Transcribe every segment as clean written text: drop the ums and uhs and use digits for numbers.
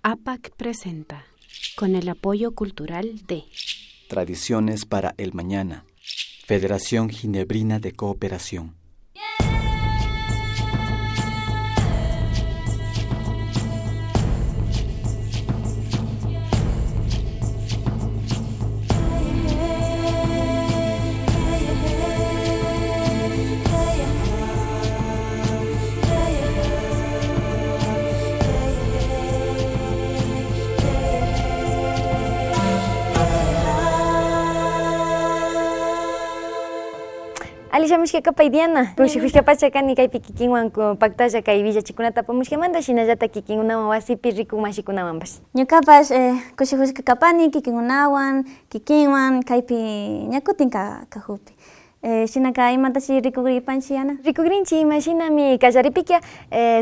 APAC presenta, con el apoyo cultural de Tradiciones para el Mañana, Federación Ginebrina de Cooperación. Ali shamushka kapay Diana, kushijushka pacha kani kaypi kikinwan paktalla kay villachikunata apamushkamanta shinallata kikinkunawan wasipi rikuk mashikunawanpash. Ñukapash kushijushka kapani kikinkunawan, kikinwan kaypi ña kutin kajupi. Shinaka imatashi rikugripanchik, Ana? Rikugrinchik imashinami kallaripika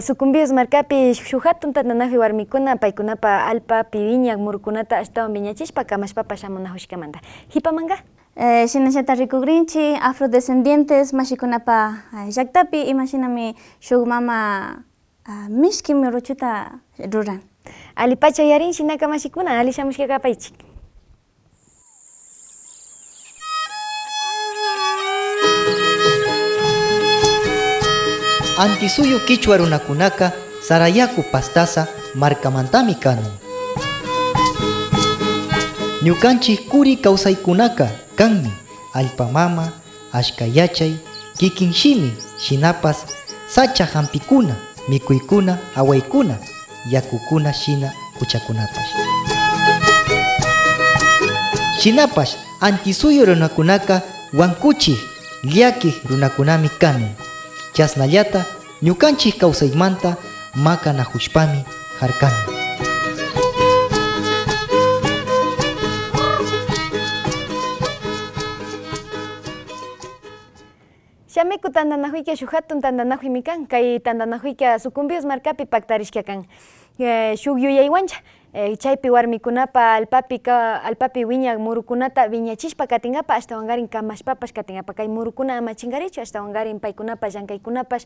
Sucumbíos markapi shuk hatun tantanakuy warmikuna paykunapa allpapi wiñak murukunata ashtawan wiñachishpa kamashpapash shamunajushkamanta. Hipamanka? Shinallata rikugrinchik afrodescendientes mashikunapa llaktapi imashinami shuk mama mishki muruchuta ruran. Alipacha yarin shinaka mashikuna, ali shamushka kapaychik. Antisuyu kichwa runakunaka Sarayaku Pastaza markamantami kan. Ñukanchik kuri kawsaykunaka kanmi allpa mama, ashka yachay, kikin shimi, shinapas sacha hampikuna, mikuykuna, awaykuna, yakukuna shina kuchakunapash. Shinapash antisuyu runakunaka wankuchik, llakik runakunami kan. Chasnallata ñukanchik kawsaymanta makanajushpami harkan. Shameku tandanakuyka shuk hatun tandanakuymi kan, kay tandanakuyka Sucumbíos markapi paktarishka kan. Shuk yuyaywancha, chaypi warmikunapa allpapi wiñak murukunata wiñachishpa katinkapa, ashtawankarin kamashpapash katinkapa, kay murukuna ama chinkarichu, ashtawankarin paykunapa llankaykunapash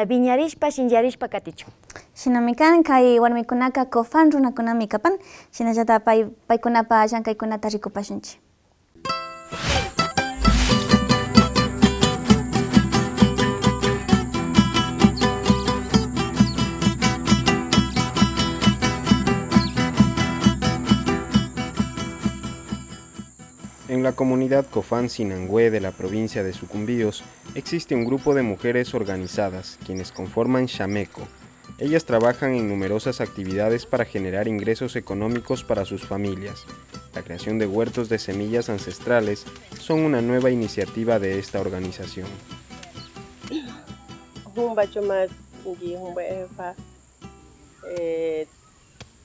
wiñarishpa, shinllarishpa katichun. Shinami kan, kay warmikunaka Cofán runakunami kapan, shinallata paykunapa llankaykunata rikupashunchik. En la comunidad Cofán Sinangoe de la provincia de Sucumbíos existe un grupo de mujeres organizadas, quienes conforman Chameco. Ellas trabajan en numerosas actividades para generar ingresos económicos para sus familias. La creación de huertos de semillas ancestrales son una nueva iniciativa de esta organización. Jumba chumas, ingi jumba efa,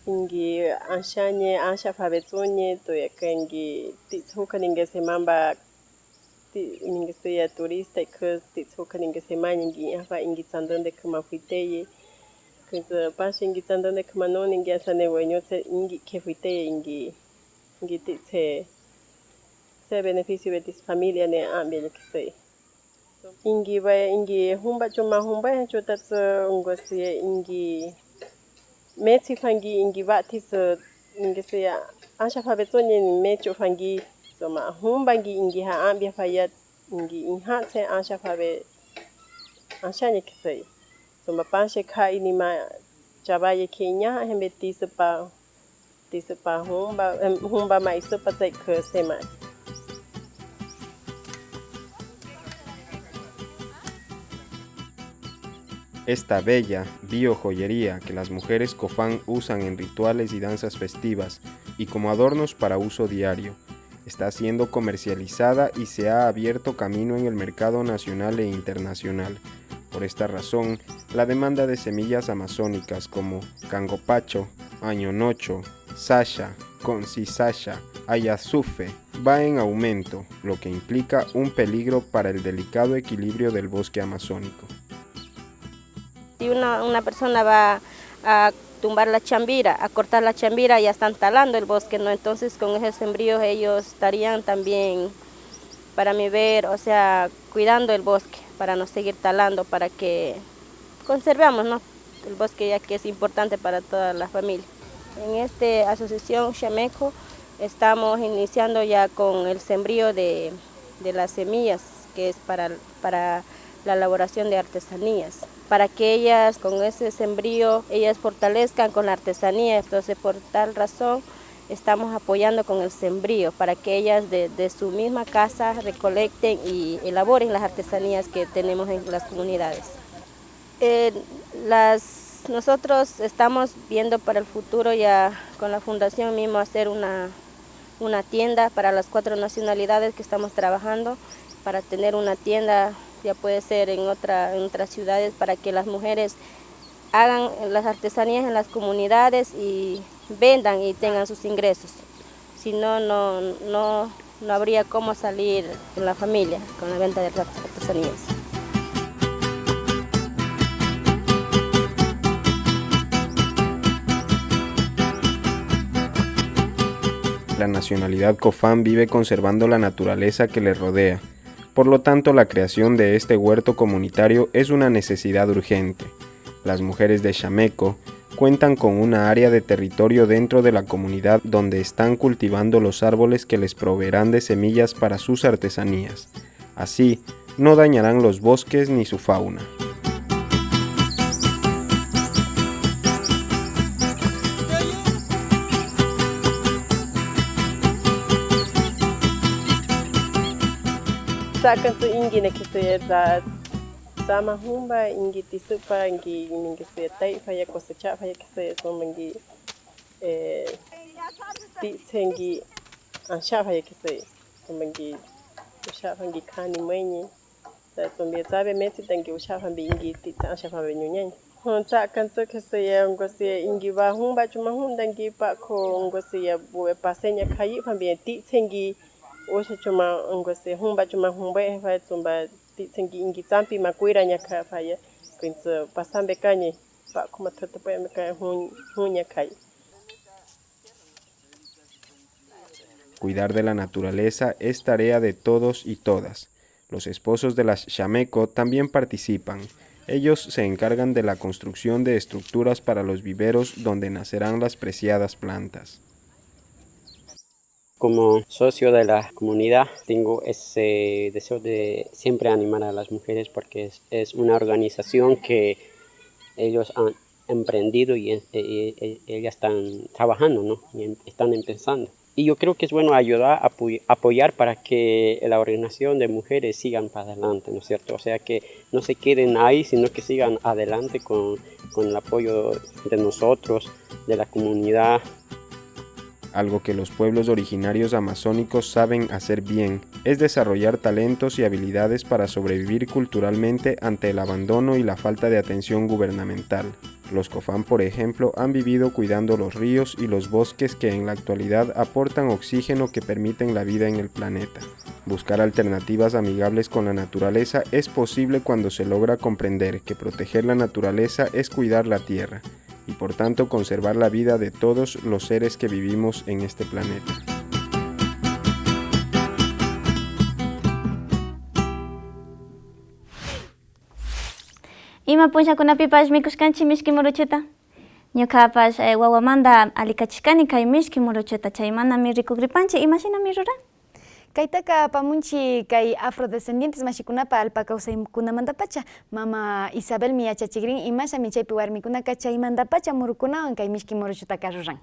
ingi anshañe, ansha fabetsuñe, toyaka ingi titsuka ningue semamba, ningue sea turista, y que titsuka ningue semaña, ingi afa ingi tzandonde kuma fuiteye, que pashe ingi tzandonde kuma no, ningue asane weñotse, ingi que fuiteye, ingi, ingi titse, se beneficio de tis familia ne ambia yo que sei. Ingi va, ingi jumba chuma jumba, chutatsu, ungosie, ingi metsi fangi ingi vati so ingi sea ansha fabetsoñe mecho fangi soma jumba ingi ingi ha ambia faya ingi inhatse ansha fabe anshañe que sei soma panche kha inima chabaye kiña hembe tisupa tisupa jumba jumba ma isupa tsai que sema. Esta bella biojoyería que las mujeres Cofán usan en rituales y danzas festivas y como adornos para uso diario, está siendo comercializada y se ha abierto camino en el mercado nacional e internacional. Por esta razón, la demanda de semillas amazónicas como cangopacho, añonocho, sasha, concisasha, ayasufe, va en aumento, lo que implica un peligro para el delicado equilibrio del bosque amazónico. Si una persona va a tumbar la chambira, a cortar la chambira, ya están talando el bosque, ¿no? Entonces con esos sembríos ellos estarían también, para mi ver, cuidando el bosque, para no seguir talando, para que conservemos, ¿no?, el bosque, ya que es importante para toda la familia. En esta asociación Chameco estamos iniciando ya con el sembrío de las semillas, que es para la elaboración de artesanías, para que ellas con ese sembrío, ellas fortalezcan con la artesanía. Entonces, por tal razón, estamos apoyando con el sembrío, para que ellas de su misma casa recolecten y elaboren las artesanías que tenemos en las comunidades. Nosotros estamos viendo para el futuro ya con la fundación mismo hacer una tienda para las 4 nacionalidades que estamos trabajando, para tener una tienda, ya puede ser en otras ciudades, para que las mujeres hagan las artesanías en las comunidades y vendan y tengan sus ingresos. Si no, no habría cómo salir con la familia con la venta de las artesanías. La nacionalidad Cofán vive conservando la naturaleza que le rodea. Por lo tanto, la creación de este huerto comunitario es una necesidad urgente. Las mujeres de Chameco cuentan con una área de territorio dentro de la comunidad donde están cultivando los árboles que les proveerán de semillas para sus artesanías. Así, no dañarán los bosques ni su fauna. Sakantu ingi na kisuya za zama humba ingi tisupa ingi mingi tai faya cosecha faya kisuya somangi ti sengi ansha faya kisuya somangi usha fangi kani mwenye za zombie zabe meti tangi usha fambi ingi ti ansha fambi nyunyen sakantu kisuya ngosi ingi ba humba chuma hunda ngi pa ko ngosi ya buwe pasenya kayi fambi ti sengi osha chuma ngose humba chuma humba fa tsumba tsengi ingi tsampi makuira nyaka fa ya kwintse pasambe kanye pa kuma thata pa me hunya kai. Cuidar de la naturaleza es tarea de todos y todas. Los esposos de las Chameco también participan. Ellos se encargan de la construcción de estructuras para los viveros donde nacerán las preciadas plantas. Como socio de la comunidad tengo ese deseo de siempre animar a las mujeres, porque es una organización que ellos han emprendido y ellas están trabajando, ¿no? Y están empezando. Y yo creo que es bueno ayudar, apoyar para que la organización de mujeres sigan para adelante, ¿no es cierto? O sea, que no se queden ahí, sino que sigan adelante con el apoyo de nosotros, de la comunidad. Algo que los pueblos originarios amazónicos saben hacer bien es desarrollar talentos y habilidades para sobrevivir culturalmente ante el abandono y la falta de atención gubernamental. Los Cofán, por ejemplo, han vivido cuidando los ríos y los bosques que en la actualidad aportan oxígeno que permiten la vida en el planeta. Buscar alternativas amigables con la naturaleza es posible cuando se logra comprender que proteger la naturaleza es cuidar la tierra y por tanto conservar la vida de todos los seres que vivimos en este planeta. Ima punllakunapipash mikushkanchik mishki muruchuta. Ñukapash wawamanta alikachishkani kay mishki muruchuta, chaymanami rikukripanchik imashinami ruran. Kaytaka apamunchik kay afrodescendientes mashikunapa allpa kawsaykunamantapacha mama Isabel mi yachachikrin imashami chaypi warmikunaka chaymantapacha murukunawan kay mishki muruchutaka ruran.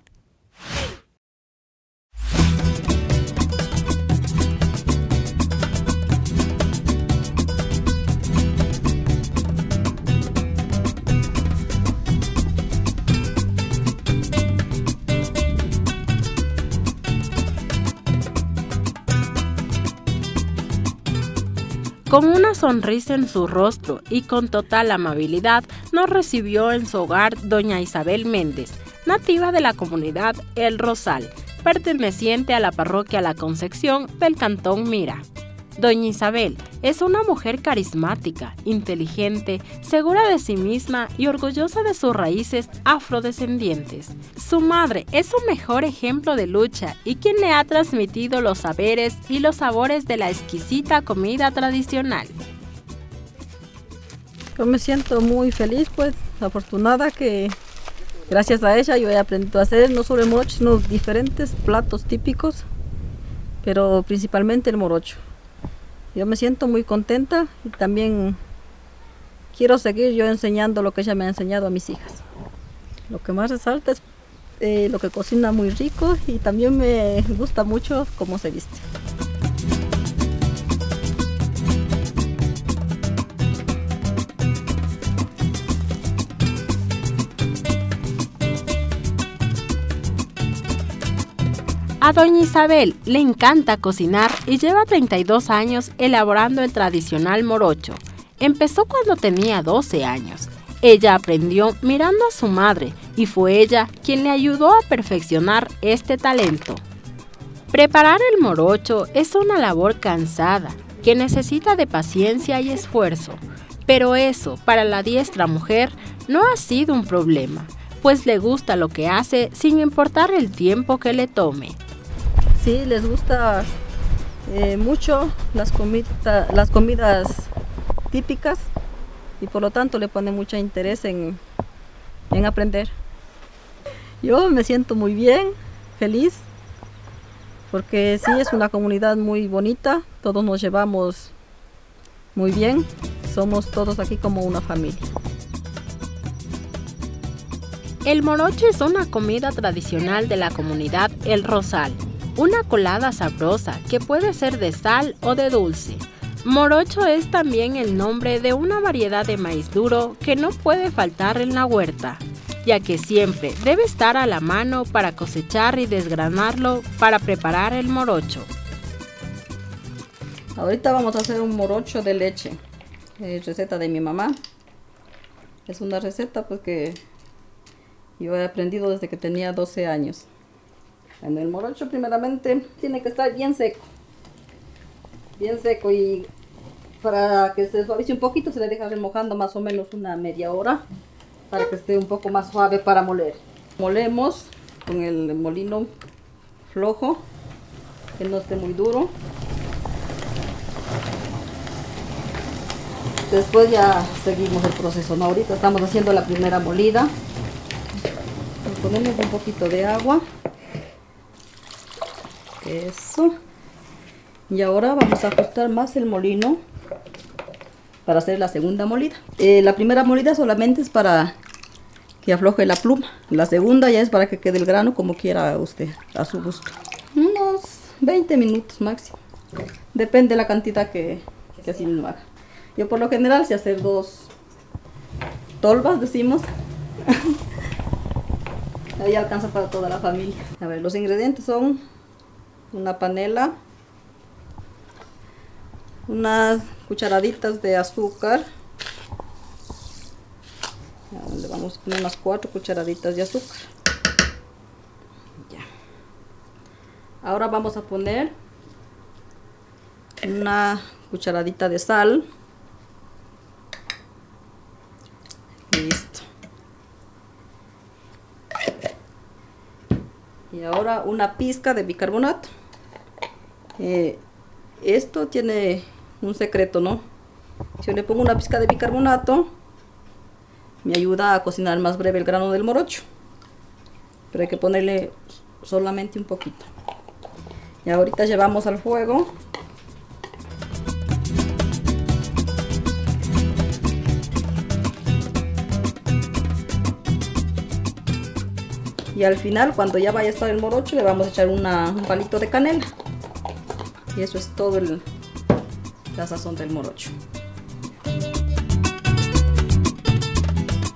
Con una sonrisa en su rostro y con total amabilidad, nos recibió en su hogar doña Isabel Méndez, nativa de la comunidad El Rosal, perteneciente a la parroquia La Concepción del Cantón Mira. Doña Isabel es una mujer carismática, inteligente, segura de sí misma y orgullosa de sus raíces afrodescendientes. Su madre es su mejor ejemplo de lucha y quien le ha transmitido los saberes y los sabores de la exquisita comida tradicional. Yo me siento muy feliz, pues, afortunada que Gracias a ella yo he aprendido a hacer no solo el morocho, sino diferentes platos típicos, pero principalmente el morocho. Yo me siento muy contenta y también quiero seguir yo enseñando lo que ella me ha enseñado a mis hijas. Lo que más resalta es lo que cocina muy rico y también me gusta mucho cómo se viste. A doña Isabel le encanta cocinar y lleva 32 años elaborando el tradicional morocho. Empezó cuando tenía 12 años. Ella aprendió mirando a su madre y fue ella quien le ayudó a perfeccionar este talento. Preparar el morocho es una labor cansada que necesita de paciencia y esfuerzo, pero eso para la diestra mujer no ha sido un problema, pues le gusta lo que hace sin importar el tiempo que le tome. Sí, les gusta mucho las comidas típicas y por lo tanto le ponen mucho interés en aprender. Yo me siento muy bien, feliz, porque sí es una comunidad muy bonita, todos nos llevamos muy bien, somos todos aquí como una familia. El morocho es una comida tradicional de la comunidad El Rosal, una colada sabrosa que puede ser de sal o de dulce. Morocho es también el nombre de una variedad de maíz duro que no puede faltar en la huerta, ya que siempre debe estar a la mano para cosechar y desgranarlo para preparar el morocho. Ahorita vamos a hacer un morocho de leche, receta de mi mamá. Es una receta que yo he aprendido desde que tenía 12 años. En el morocho primeramente tiene que estar bien seco. Bien seco, y para que se suavice un poquito se le deja remojando más o menos una media hora para que esté un poco más suave para moler. Molemos con el molino flojo, que no esté muy duro. Después ya seguimos el proceso, ¿no? Ahorita estamos haciendo la primera molida. Le ponemos un poquito de agua. Eso. Y ahora vamos a ajustar más el molino para hacer la segunda molida. La primera molida solamente es para que afloje la pluma. La segunda ya es para que quede el grano como quiera usted, a su gusto. Unos 20 minutos máximo. Depende de la cantidad que así mismo haga. Yo por lo general sé hacer 2 tolvas, decimos. Ahí alcanza para toda la familia. A ver, los ingredientes son una panela, unas cucharaditas de azúcar. Le vamos a poner unas 4 cucharaditas de azúcar. Ya. Ahora vamos a poner una cucharadita de sal. Listo. Y ahora una pizca de bicarbonato. Esto tiene un secreto, ¿no? Si yo le pongo una pizca de bicarbonato, me ayuda a cocinar más breve el grano del morocho. Pero hay que ponerle solamente un poquito. Y ahorita llevamos al fuego. Y al final, cuando ya vaya a estar el morocho, le vamos a echar un palito de canela. Y eso es todo la sazón del morocho.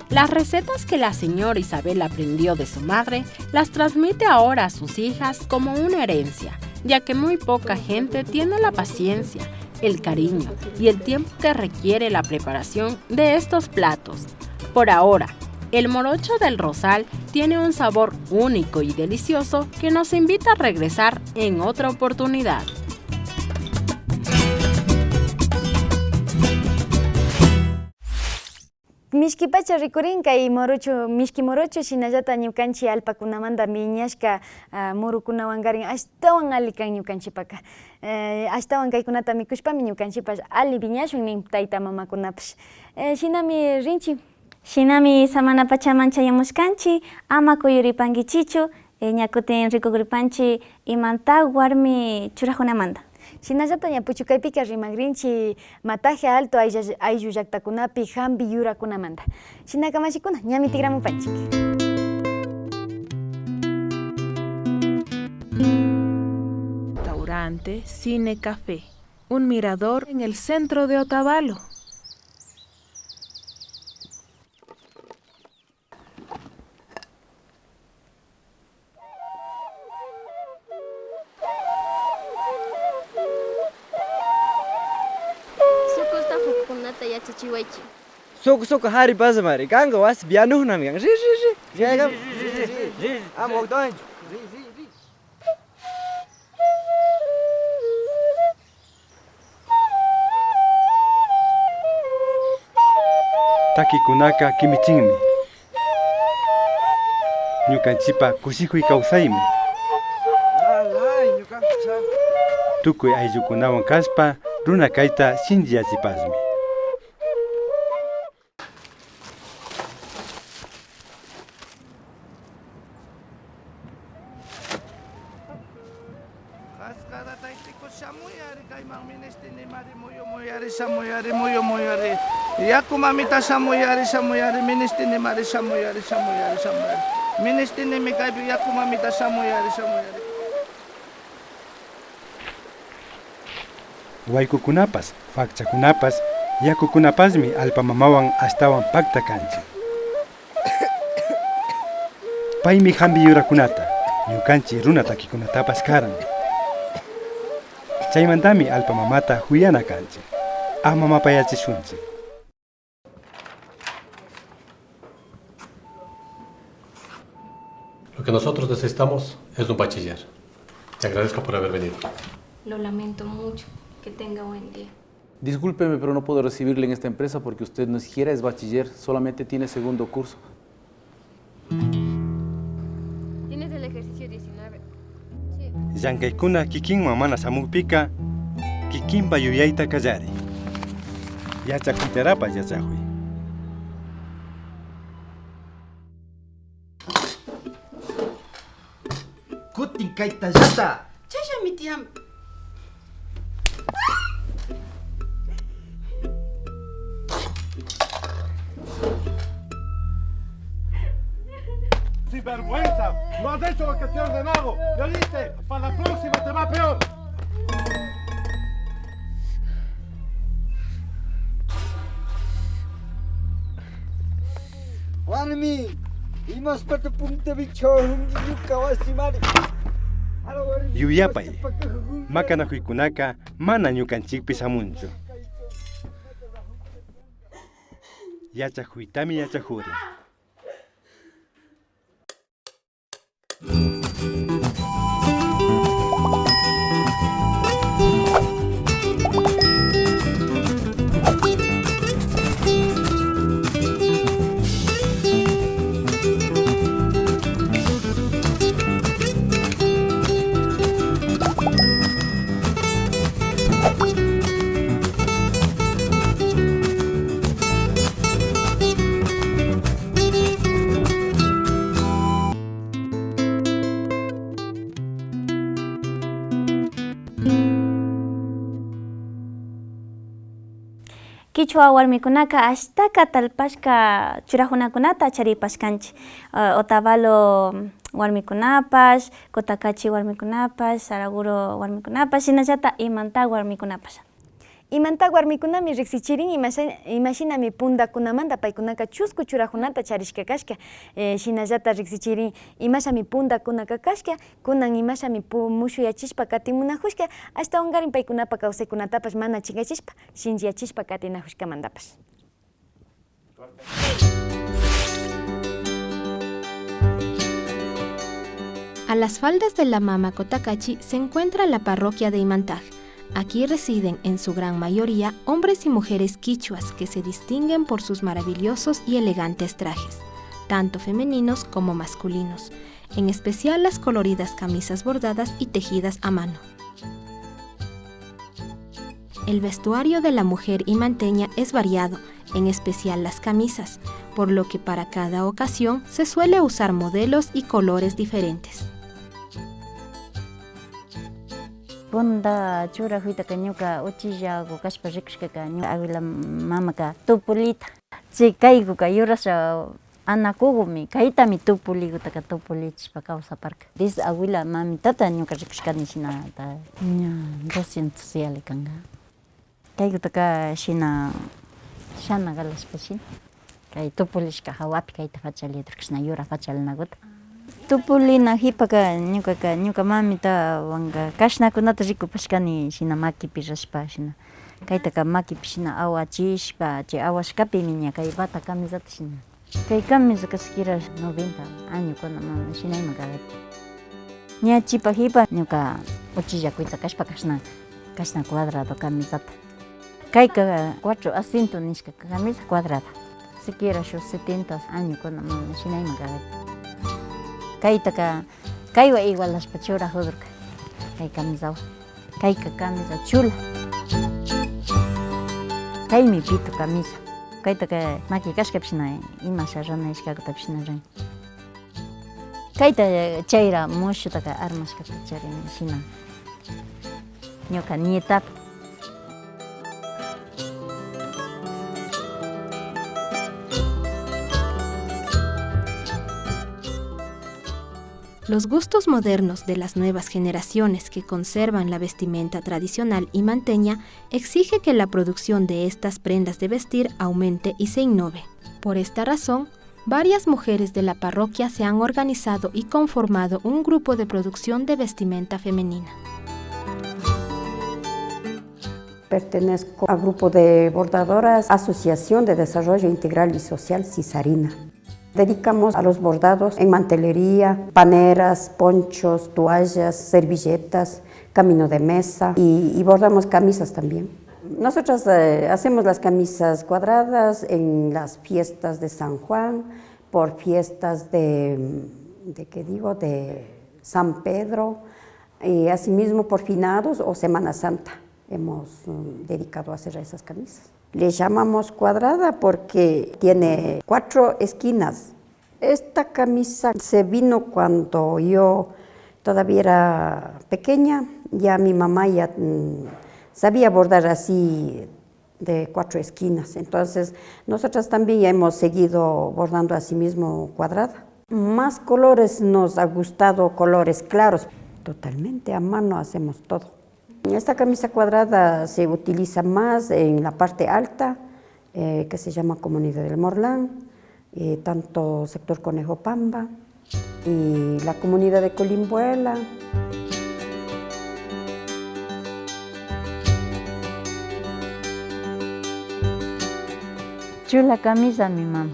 Las recetas que la señora Isabel aprendió de su madre las transmite ahora a sus hijas como una herencia, ya que muy poca gente tiene la paciencia, el cariño y el tiempo que requiere la preparación de estos platos. Por ahora, el morocho del Rosal tiene un sabor único y delicioso que nos invita a regresar en otra oportunidad. Mishkipacha rikurin kay morocho, mishki morocho shinallata ñukanchik allpakunamanta wiñashka murukunawankarin ashtawan alli kan ñukanchikpaka. Ashtawan kaykunata mikushpami ñukanchikpash alli wiñashun nin tayta mamakunapash. Shinami rinchik. Shinami samana pachaman chayamushkanchik, ama kuyuripankichichu, ña kutin rikukripanchik imanta warmi churajunamanta. Shinallata ña puchukaypika rimakrinchik Mataje Alto ayllu llaktakunapi hampi yurakunamanta. Shinaka mashikuna ñami tikramupanchik. Restaurante Cine Café, un mirador en el centro de Otavalo. Yachachiwaychik. Suku suku hari pasamari, kanka wasi bianuhnami kan. Ri ri ri. Ri ri ri. Amo waqtanchu. Ri ri ri. Takikunaka kimichinmi. Ñukanchipa kushikuy kawsaymi. Tukuy ayllukunawan kashpa runa kayta shinlliyachipashmi. Yaku mamita shamuyari shamuyari ministini mari shamuyari shamuyari shamuyari ministini mikaypi yaku mamita shamuyari shamuyari. Waykukunapas, fakchakunapas, yakukunapasmi allpamamawan ashtawan pakta kanchik. Paymi hampi yurakunata, ñukanchik runa takikunatapas karan. Chaymantami allpamamata huyana kanchik, ama mapayachishunchik. Lo que nosotros necesitamos es un bachiller. Te agradezco por haber venido. Lo lamento mucho. Que tenga buen día. Discúlpeme, pero no puedo recibirle en esta empresa porque usted no siquiera es bachiller, solamente tiene segundo curso. Tienes el ejercicio 19. Sí. Llankaykuna kikinwan mana shamukpika, kikinpa yuyayta kallari. Yachakuytarapas yachakuy. Kutin kaytallata. Chayllami tiyan. ¡Sinvergüenza! ¡No has hecho lo que te he ordenado! ¡Ya viste! ¡Para la próxima te va peor! Warmi, imaspata puntapi ñuka wasimari. Yuyapay, makanakuykunaka mana ñukanchikpi shamunchu. Yachakuytami yachakuri. Kichwa warmikunaka ashtaka talpashka churajunakunata charipashkanchik. Otavalo warmikunapash, Cotacachi warmikunapash, Saraguro warmikunapash, shinallata Imanta warmikunapash. Imanta warmikunami riksichirin imashinami puntakunamanta paykunaka chusku churajunata charishka kashka. Shinallata riksichirin imashami puntakunaka kashka, kunan imashami mushuyachishpa katimunajushka, ashtawankarin paykunapa kawsaykunatapash mana chinkachishpa, shinlliyachishpa katinajushkamantapash. A las faldas de la Mama Cotacachi se encuentra la parroquia de Imantag. Aquí residen en su gran mayoría hombres y mujeres quichuas que se distinguen por sus maravillosos y elegantes trajes, tanto femeninos como masculinos, en especial las coloridas camisas bordadas y tejidas a mano. El vestuario de la mujer imanteña es variado, en especial las camisas, por lo que para cada ocasión se suele usar modelos y colores diferentes. Punta churajuytaka ñuka uchillaku kashpa rikushkaka ñuka abuela mamaka tupulita. Chay kaykuka yurasha anakugumi kaytami tupuligutaka tupulichishpa kawsaparka. Desde abuela mamitata ñuka rikushkani shinata ña 200 yali kanka. Kaykutaka shina shana galashpa shina kay tupulishka hawapi kayta fachalidurka shina yura fachalinakuta. Tupulina jipaka ñukaka ñuka mamitawanka kashnakunata rikupashkani shina makipi rashpa shina kaytaka makipi shina awachishpa chay awashkapimi ña kay bata camisata shina kay camisaka siquiera 90 añokuna mama shina ima karka. Ña chipa jipa ñuka uchilla kuytsa kashpa kashna kashna cuadrado camisata kayka 4 asiento nishka camisa cuadrada siquiera shuk 70 añokuna mama shina ima karka. Kaytaka kaywan igualashpa churajudurka kay camisawan kayka camisa chula kaymi pitu camisa kaytaka maki kashkapish shina imasha ranashkakutapish shina ran kayta chayra mushutaka armashkata charini shina ñuka nietapa. Los gustos modernos de las nuevas generaciones que conservan la vestimenta tradicional imanteña exige que la producción de estas prendas de vestir aumente y se innove. Por esta razón, varias mujeres de la parroquia se han organizado y conformado un grupo de producción de vestimenta femenina. Pertenezco al grupo de bordadoras Asociación de Desarrollo Integral y Social Cisarina. Dedicamos a los bordados en mantelería, paneras, ponchos, toallas, servilletas, camino de mesa y bordamos camisas también. Nosotras hacemos las camisas cuadradas en las fiestas de San Juan, por fiestas de ¿qué digo?, de San Pedro, y asimismo por finados o Semana Santa hemos dedicado a hacer esas camisas. Le llamamos cuadrada porque tiene 4 esquinas. Esta camisa se vino cuando yo todavía era pequeña, ya mi mamá ya sabía bordar así de 4 esquinas. Entonces, nosotras también ya hemos seguido bordando así mismo cuadrada. Más colores nos ha gustado, colores claros. Totalmente a mano hacemos todo. Esta camisa cuadrada se utiliza más en la parte alta, que se llama Comunidad del Morlán, tanto sector Conejo Pamba y la comunidad de Colimbuela. Chula camisa mi mama,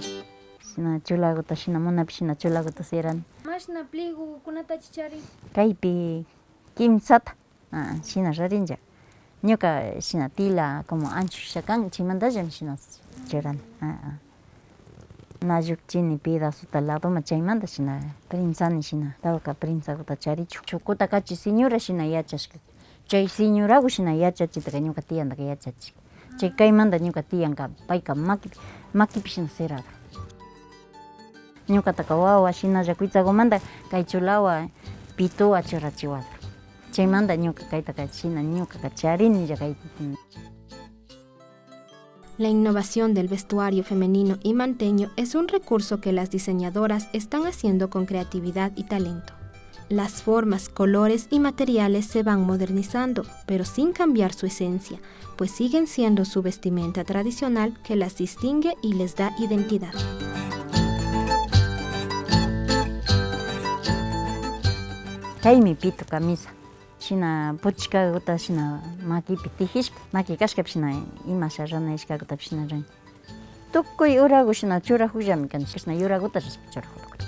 shina chulaguta shina munapi shina chulaguta sirani. Mashna pligukunata chichari? Kaypi kimsata. Shina rarinlla. Ñuka shina tila como ancho shakan chaymantallami shina churani. Na llukchini pedazota ladoma chaymanta shina prinzani shina tawka prinzakuta charichu. Chukuta kachi señora shina yachashka. Chay señoraku shina yachachitaka ñuka tiyantaka yachachishka. Chay kaymanta ñuka tiyanka payka makipi shina cerrado. Ñukataka wawa shinalla kuytsakumanta kay chulawa pituwa churachiwadro. Chaymanta ñuka kaytaka shina ñukaka charinilla kay. La innovación del vestuario femenino imanteño es un recurso que las diseñadoras están haciendo con creatividad y talento. Las formas, colores y materiales se van modernizando, pero sin cambiar su esencia, pues siguen siendo su vestimenta tradicional que las distingue y les da identidad. Kaymi pitu camisa. Shina puchkakuta shina makipi tijishpa, maki kashkapi shina imasha ranashkakutapish shina ran. Tukuy uraku shina churajullami kanchik, shina yurakuta rashpa churajutukuri.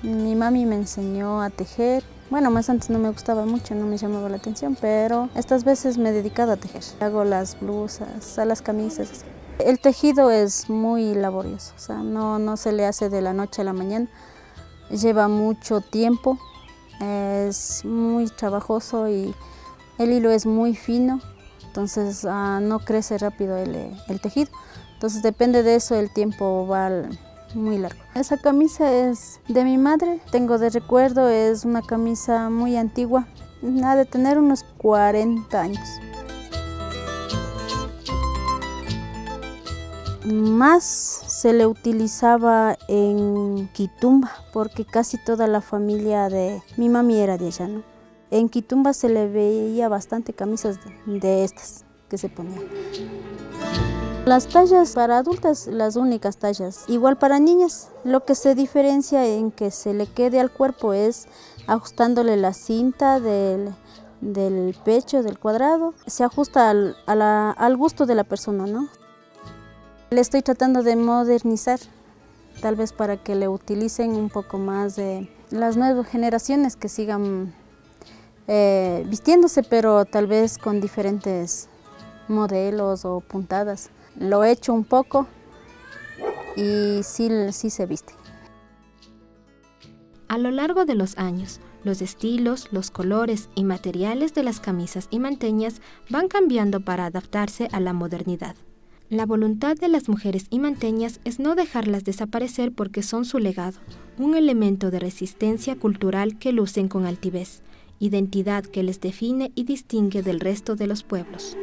Mi mami me enseñó a tejer. Bueno, más antes no me gustaba mucho, no me llamaba la atención, pero estas veces me he dedicado a tejer. Hago las blusas, a las camisas. El tejido es muy laborioso, o sea, no se le hace de la noche a la mañana. Lleva mucho tiempo, es muy trabajoso y el hilo es muy fino Entonces no crece rápido el tejido. Entonces depende de eso, el tiempo va muy largo. Esa camisa es de mi madre, tengo de recuerdo, es una camisa muy antigua, ha de tener unos 40 años. Más se le utilizaba en Quitumba, porque casi toda la familia de mi mami era de allá, ¿no? En Quitumba se le veía bastante camisas de estas que se ponían. Las tallas para adultas, las únicas tallas. Igual para niñas, lo que se diferencia en que se le quede al cuerpo es ajustándole la cinta del pecho, del cuadrado. Se ajusta al gusto de la persona, ¿no? Le estoy tratando de modernizar, tal vez para que le utilicen un poco más de las nuevas generaciones que sigan vistiéndose, pero tal vez con diferentes modelos o puntadas. Lo he hecho un poco y sí se viste. A lo largo de los años, los estilos, los colores y materiales de las camisas imanteñas van cambiando para adaptarse a la modernidad. La voluntad de las mujeres imanteñas es no dejarlas desaparecer porque son su legado, un elemento de resistencia cultural que lucen con altivez, identidad que les define y distingue del resto de los pueblos.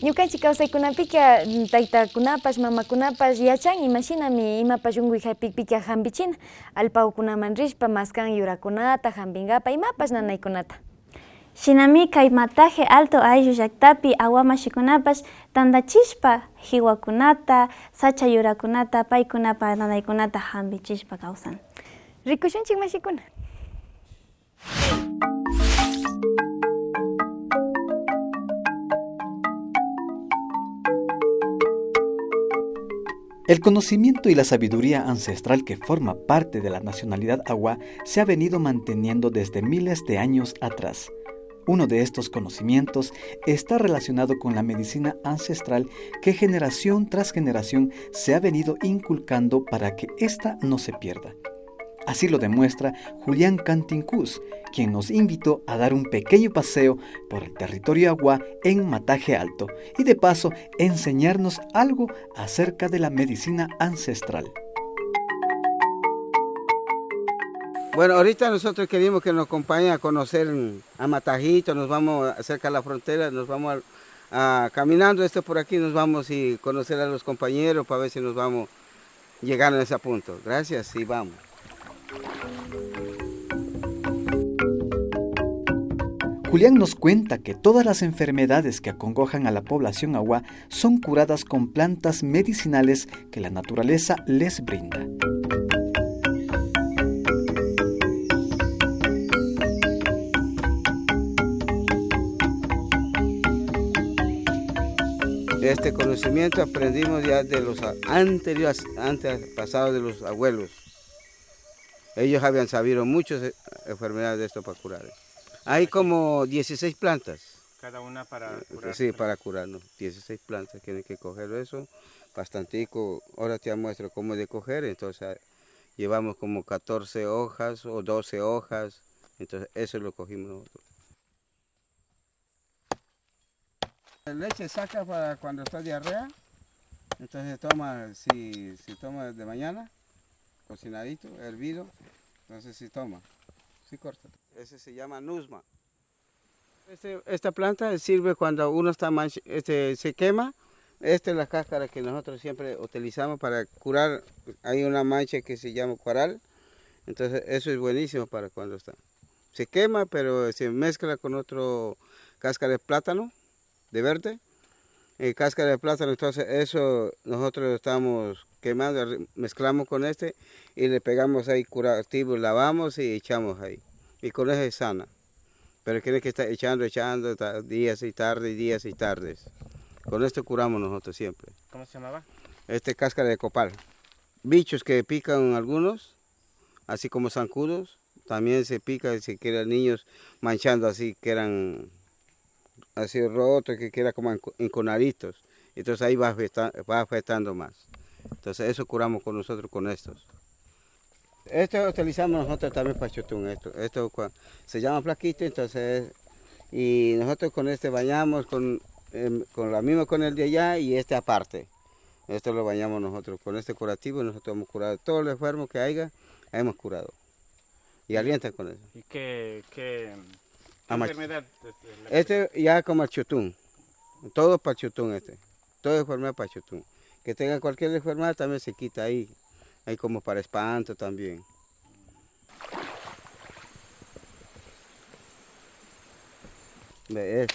Ñukanchik kawsaykunapika taytakunapash mamakunapash yachan imashinami imapash unkuy hapikpika hampichina allpawkunaman rishpa maskan yurakunata hampinkapa imapash nanaykunata. Shinami kay Mataje Alto ayllu llaktapi awamasikunapash tantachishpa hiwakunata, sacha yurakunata, paykunapa nanaykunata hampichishpa kawsan. Rikushunchik mashikuna. El conocimiento y la sabiduría ancestral que forma parte de la nacionalidad Awá se ha venido manteniendo desde miles de años atrás. Uno de estos conocimientos está relacionado con la medicina ancestral que generación tras generación se ha venido inculcando para que ésta no se pierda. Así lo demuestra Julián Cantincús, quien nos invitó a dar un pequeño paseo por el territorio Awá en Mataje Alto y de paso enseñarnos algo acerca de la medicina ancestral. Bueno, ahorita nosotros queremos que nos acompañen a conocer a Matajito, nos vamos cerca de la frontera, nos vamos a caminando por aquí, nos vamos y conocer a los compañeros para ver si nos vamos llegando a ese punto. Gracias y vamos. Julián nos cuenta que todas las enfermedades que acongojan a la población Awá son curadas con plantas medicinales que la naturaleza les brinda. Este conocimiento aprendimos ya de los anteriores, antepasados de los abuelos. Ellos habían sabido muchas enfermedades de esto para curar. Hay como 16 plantas. Cada una para curar. Sí, para curarnos. 16 plantas, tienen que coger eso. Bastantico, ahora te muestro cómo de coger. Entonces llevamos como 14 hojas o 12 hojas. Entonces eso lo cogimos nosotros. La leche saca para cuando está diarrea. Entonces toma, si toma de mañana, cocinadito, hervido, entonces se toma, se corta. Ese se llama nusma. Esta planta sirve cuando uno está se quema. Esta es la cáscara que nosotros siempre utilizamos para curar. Hay una mancha que se llama cuaral, entonces eso es buenísimo para cuando está. Se quema, pero se mezcla con otro cáscara de plátano, de verde. Cáscara de plátano, entonces eso nosotros estamos quemando, mezclamos con este y le pegamos ahí curativo, lavamos y echamos ahí. Y con eso es sana. Pero tiene que estar echando, días y tardes, días y tardes. Con esto curamos nosotros siempre. ¿Cómo se llamaba? Este cáscara de copal. Bichos que pican algunos, así como zancudos, también se pica si quedan niños manchando así, que eran así rotos, que queda como enconaditos. Entonces ahí va afectando más. Entonces eso curamos con nosotros con estos. Esto utilizamos nosotros también para chutún, esto se llama plaquito, entonces, y nosotros con este bañamos con la misma con el de allá y este aparte. Esto lo bañamos nosotros con este curativo, nosotros hemos curado todos los enfermos que haya, hemos curado. Y alienta con eso. ¿Y qué enfermedad? Este ya como el chutún, todo para chutún este, todo enfermedad para chutún. Que tenga cualquier enfermedad también se quita ahí. Hay como para espanto también. Ve,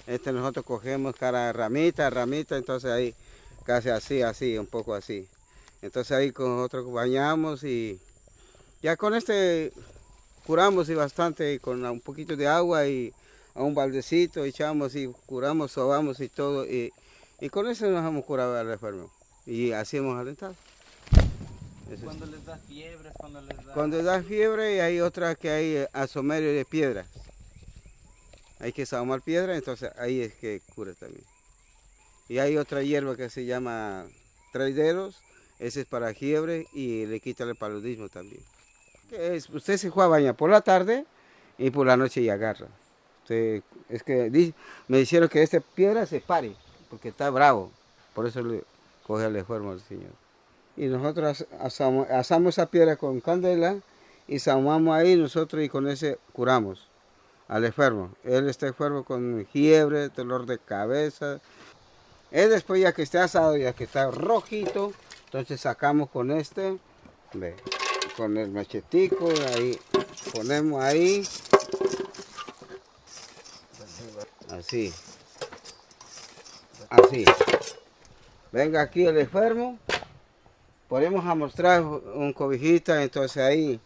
este nosotros cogemos cada ramita, entonces ahí casi así, un poco así. Entonces ahí con nosotros bañamos y ya con este curamos y bastante, y con un poquito de agua y a un baldecito echamos y curamos, sobamos y todo. Y con eso nos hemos curado al enfermo. Y así hemos alentado. ¿Cuándo les da fiebre? Cuando da fiebre, y hay otra que hay asomerio de piedras. Hay que sahumar piedra, entonces ahí es que cura también. Y hay otra hierba que se llama tres dedos, ese es para fiebre y le quita el paludismo también. Usted se juega a bañar por la tarde y por la noche y agarra. Usted, es que me dijeron que esta piedra se pare, porque está bravo, por eso le coge el enfermo al Señor. Y nosotros asamos esa piedra con candela y sahumamos ahí nosotros y con ese curamos al enfermo. Él está enfermo con fiebre, dolor de cabeza. Él después ya que está asado, ya que está rojito, entonces sacamos con este, ve, con el machetico, ahí ponemos ahí, así, así. Venga aquí el enfermo, ponemos a mostrar un cobijita, entonces ahí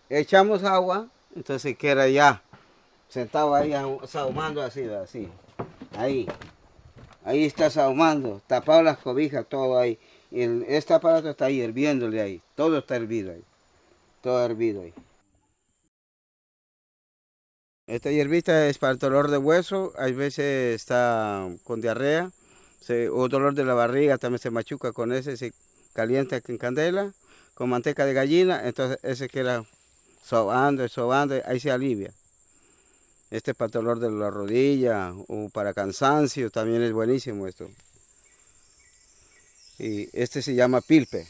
echamos agua, entonces queda ya sentado ahí sahumando así, así, ahí está sahumando, tapado las cobijas, todo ahí. Y este aparato está ahí hirviéndole ahí, todo está hervido ahí, todo hervido ahí. Esta hierbita es para el dolor de hueso, hay veces está con diarrea, o dolor de la barriga, también se machuca con ese, se calienta con candela, con manteca de gallina, entonces ese queda sobando, sobando, ahí se alivia. Este es para dolor de la rodilla o para cansancio, también es buenísimo esto. Y este se llama pilpe.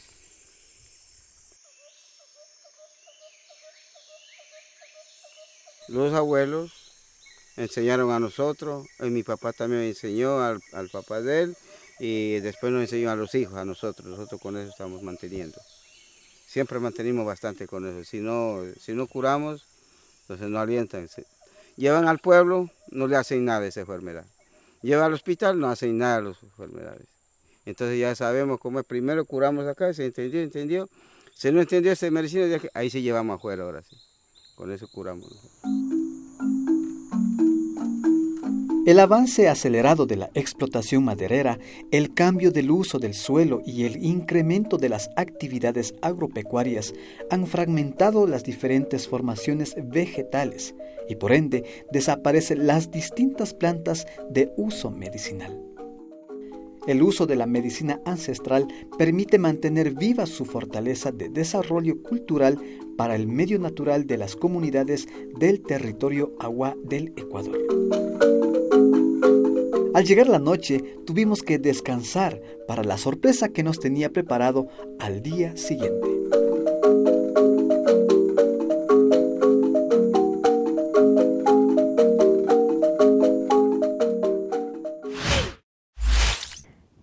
Los abuelos enseñaron a nosotros, y mi papá también me enseñó al papá de él, y después nos enseñó a los hijos, a nosotros. Nosotros con eso estamos manteniendo. Siempre mantenimos bastante con eso. Si no curamos, entonces no alientan. Llevan al pueblo, no le hacen nada a esa enfermedad. Llevan al hospital, no hacen nada a las enfermedades. Entonces ya sabemos cómo es. Primero curamos acá, se entendió. Si no entendió esa medicina, ahí se llevamos afuera ahora sí. Con eso curamos. El avance acelerado de la explotación maderera, el cambio del uso del suelo y el incremento de las actividades agropecuarias han fragmentado las diferentes formaciones vegetales y por ende desaparecen las distintas plantas de uso medicinal. El uso de la medicina ancestral permite mantener viva su fortaleza de desarrollo cultural para el medio natural de las comunidades del territorio Awá del Ecuador. Al llegar la noche, tuvimos que descansar para la sorpresa que nos tenía preparado al día siguiente.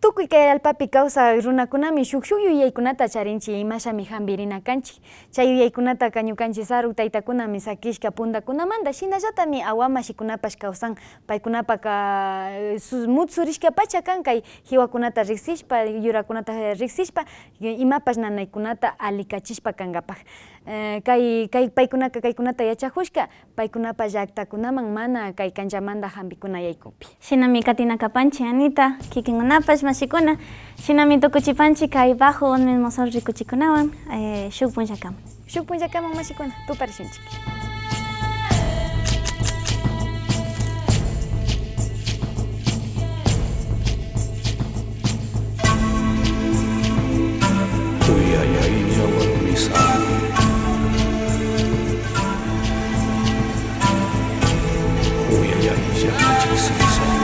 Tukuy kay allpapi kawsaq runakunami shuk shuk yuyaykunata charinchik imashami hampirina kanchik. Chay yuyaykunataka ñukanchik saruk taytakunami sakishka puntakunamanta shinallatami awa mashikunapash kawsan paykunapaka mutsurishka pacha kan kay hiwakunata riksishpa yurakunata riksishpa imapash nanaykunata alikachishpa kankapak. Kay paykunaka kaykunata yachajushka paykunapa llaktakunaman mana kay kanchamanta hampikuna yaykupi. Shinami katinakapanchik Anita, kikinkunapash mashikuna, shinami tukuchipanchik kay bajo un mismo sol rikuchikunawan shuk punllakaman. Shuk punllakaman mashikuna, tuparishunchik. Uyayay. Su.